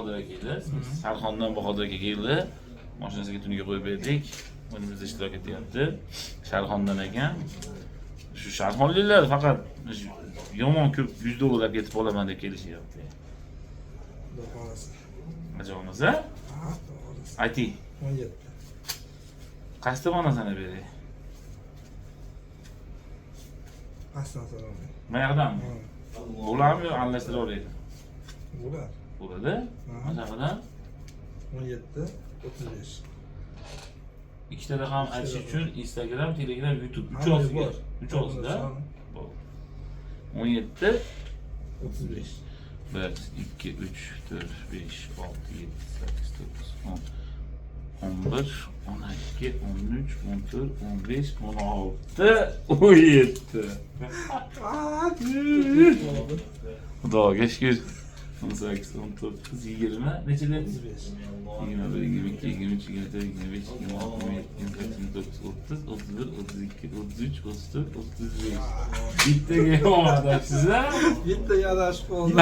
Bahodir aka edi. Sarxondan Bahodir aka keldi. Mashinasiga tuniga qo'yib berdik. O'yinimizda ishtirok etyapti. Sharxondan ekan. Shu sharxonliklar faqat shu yomon ko'p 100 dollarlab ketib olaman deb kelishyapti. Xudo xohlasa. Ajoyimiz, a? Ha, xudo xohlasa. Ayting. 17. Qaysi tomondan sanab beray? Pastdan sanab. Mana yoqdanmi? Bo'ladimi yo aralashtirib olaylik? Bo'lar. Bo'ladi. Mana yoqdan 17, 35. Ikkita raqam aytish uchun Instagram, Telegram, YouTube Hamma uchovsiga. bor. Uchovsida. 17 35. 1 2 3 4 5 6 7 8 9 10 11 12 13 14 15 16 17. Xudoga shukur. 18 19 20 necha dedingiz? 35. 21 22 23 24 25 26 27 28 29 30 31 32 33 34 35. Bittaga adashsiz a? Bitta adashib qoldi.